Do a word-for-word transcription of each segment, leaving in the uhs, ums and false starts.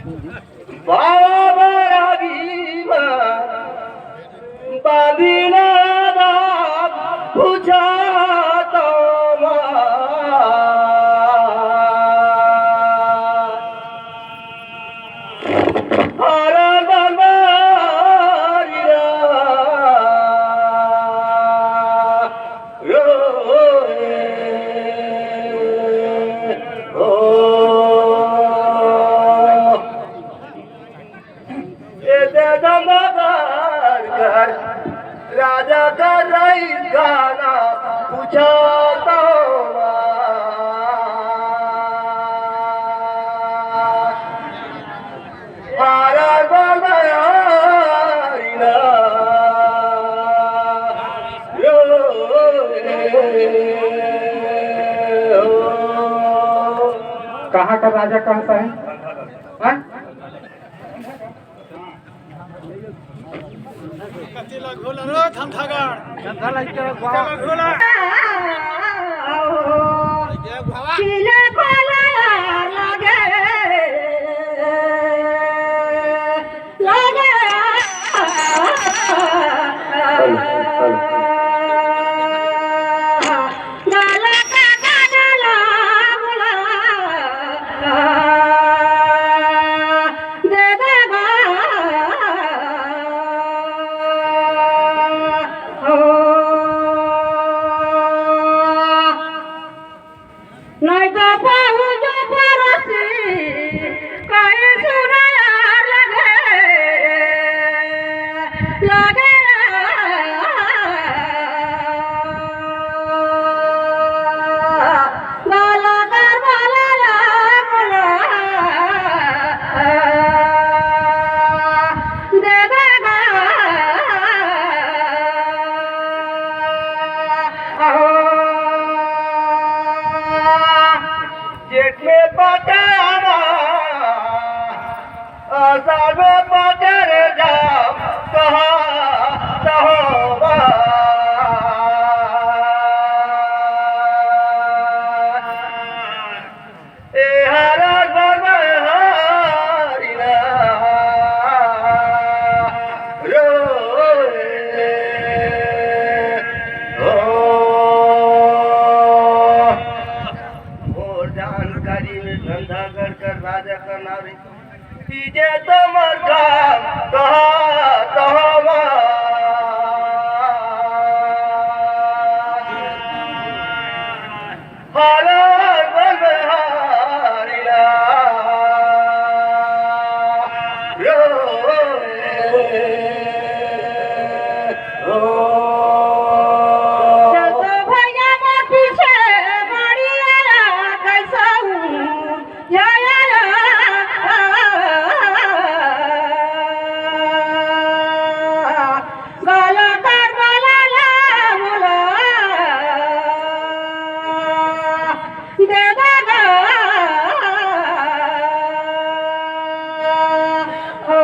बाबा रागी मा बांधी ना राग पूछा तो मा। हरण बंदरिया। ओ, ओ, ओ। ए दे दंदगर कर, राजा कर रईस गाना पूछा तो मा। हरण बंदरिया। कहाँ का राजा कौन सा है? हाँ? कति ला घोला रो थमथागढ़। कति ला घोला। नहीं तो पहुँच पड़ोसी, कहीं सुनार लगे, लगे। बाला कर बाला ला बोला, दे देगा। जेठ में पकावा, आषाढ़ में पकड़ जाओ, कहा कहोबा। ए हरा गंगा हारिना रो रे हो। मोर जानकारी में धंधा गढ़कर राजा का नाम है। तीजे तमर काम कहा कहवा। हरा बलहारिया रो रो। जब भैया मोर पीछे गाड़ी आया कैसा हूँ? या, या, या। गला कर गला ला बोला। दे दे गा। ओ।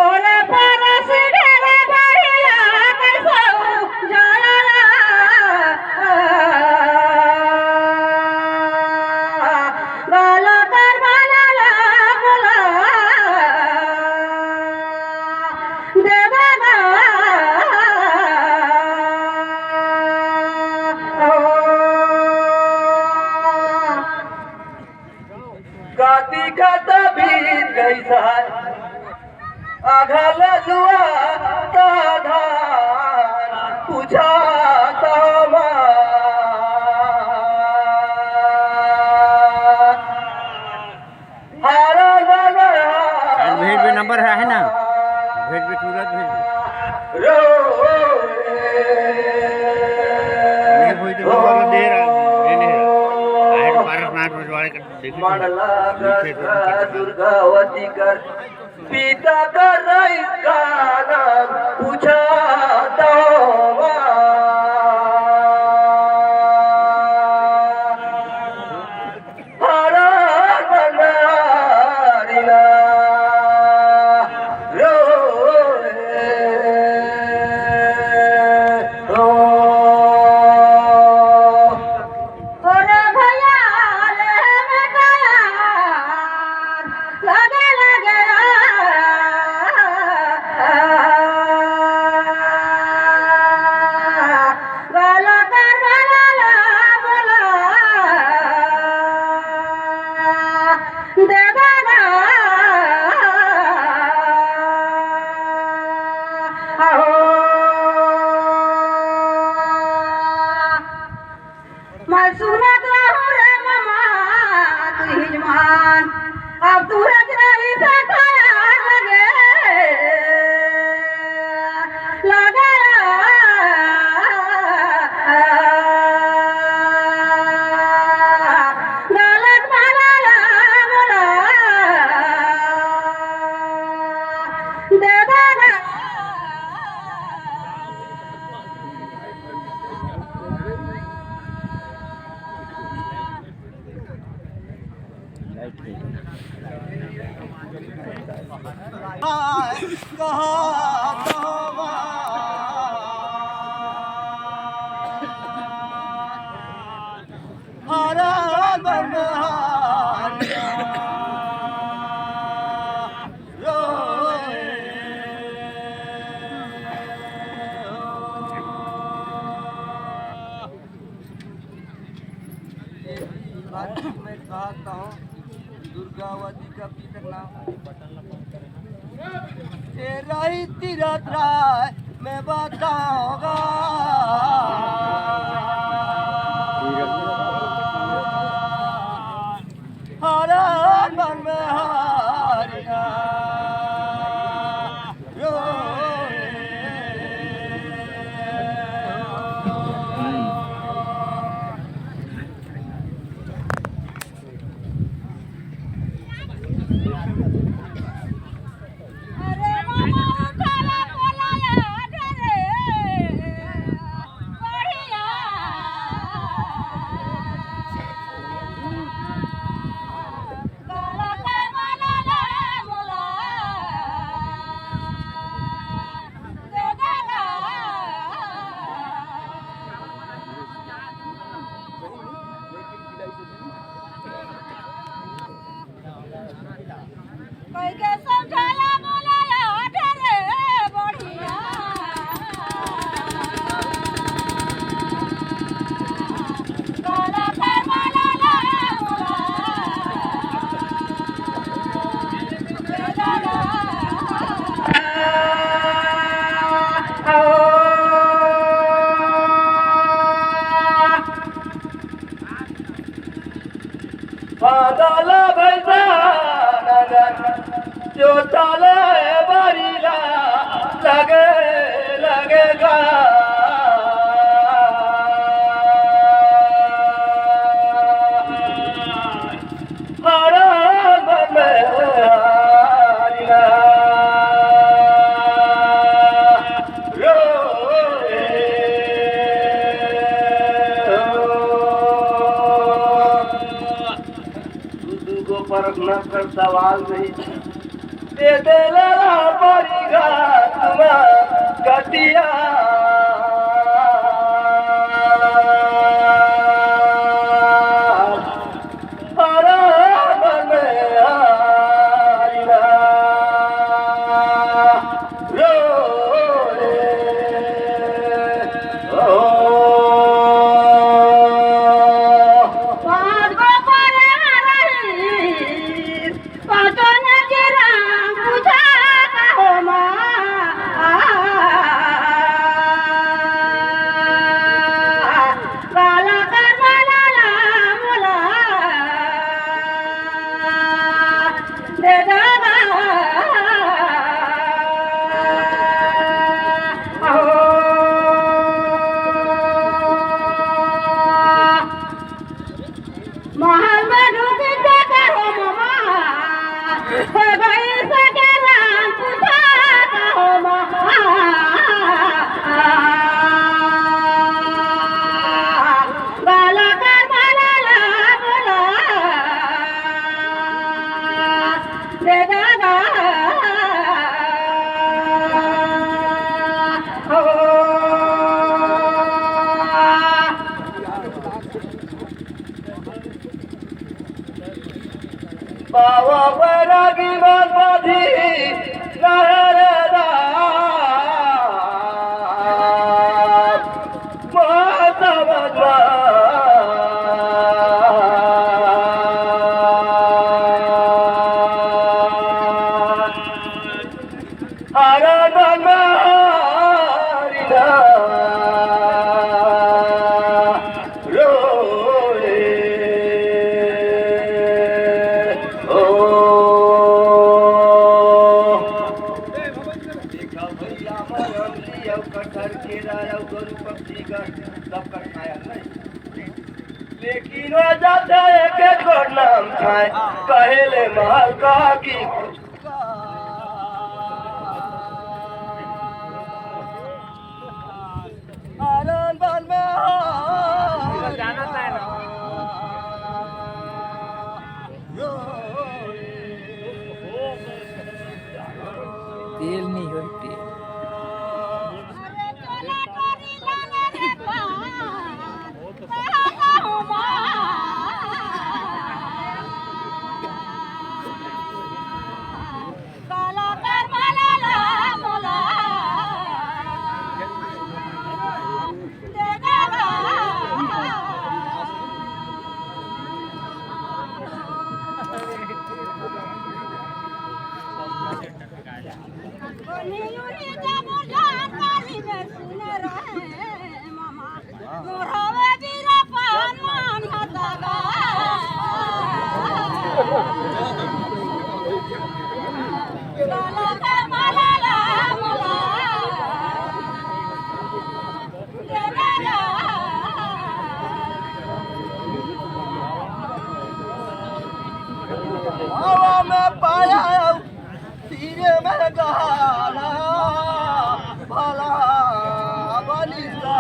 ओरे परस ढेरे बढ़िया कैसौ जाला। गाला कर बाला ला बोला। देवा गा। ओ। काती खाता बीत गई साय, आघा ललुआ ताधा पूछा तामा। हारा लाला हारा। भेज दे, नंबर है, है ना? भेज दे, तुरंत भेज दे। रो। ये कोई तो नंबर दे रहा है, ये नहीं है। आए तो पारसनाथ रजवाड़े का देखिए तो मंडला नीचे तो कर दुर्गावती कर पिता कर रईस का नाम पूछा तो वा। हरा बंडारी ना रो रो। अरे भाई तुरत रहू रे ममा, तू ही जमान। अब तुरत रही से तैयार लगे, लगे। गलत भला ला बोला, दे दे। मैं कहता हूँ, दुर्गावती का पीतर नाम। तेरा ही तीरथ राय मैं बताऊंगा। हर मन में हारिया। बादल भैसा ननन, जो ताले बारीला लगे, लगेगा। हरा मन हारिया। दू दू गो प्रश्न कर सवाल नहीं। दे दे लाला परिगा तुमा कटिया। महल में ढुक के कहो ममा, हो गई सके राम पूछा कहो ममा। बाला कर बाला ला बोला, दे दादा। हो। बाबा बैरागी मन बाधी नहर दा। सब कर खाया नहीं। लेकिन वो जाता है के कोट नाम खाए, कहे ले महल का की। आनंद बन में हो। तेल नहीं हो, तेल। हवा में पाया तीरे में गहरा भला बनिसा।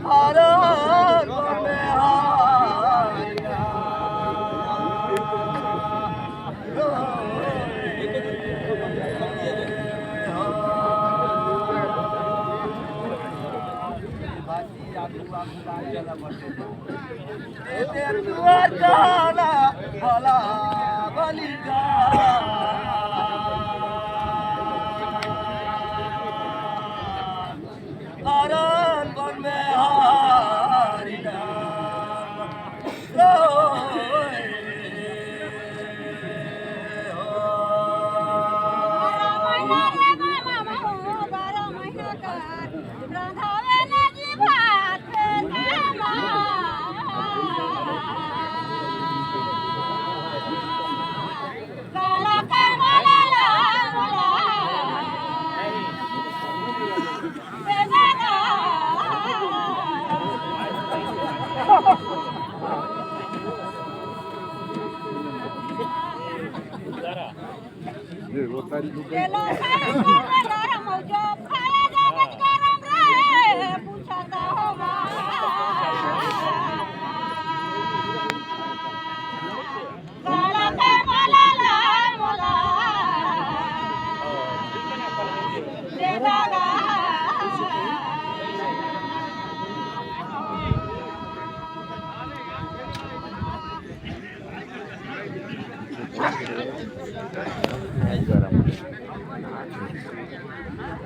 हरा में हाय।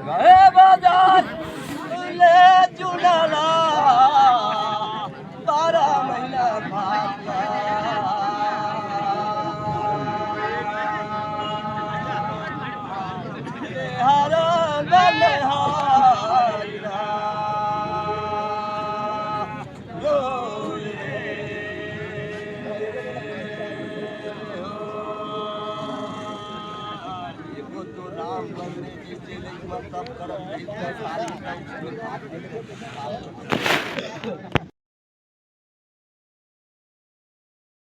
गए बाजार ले चुनाला, बारह महीना भात। हरा बलिहारी।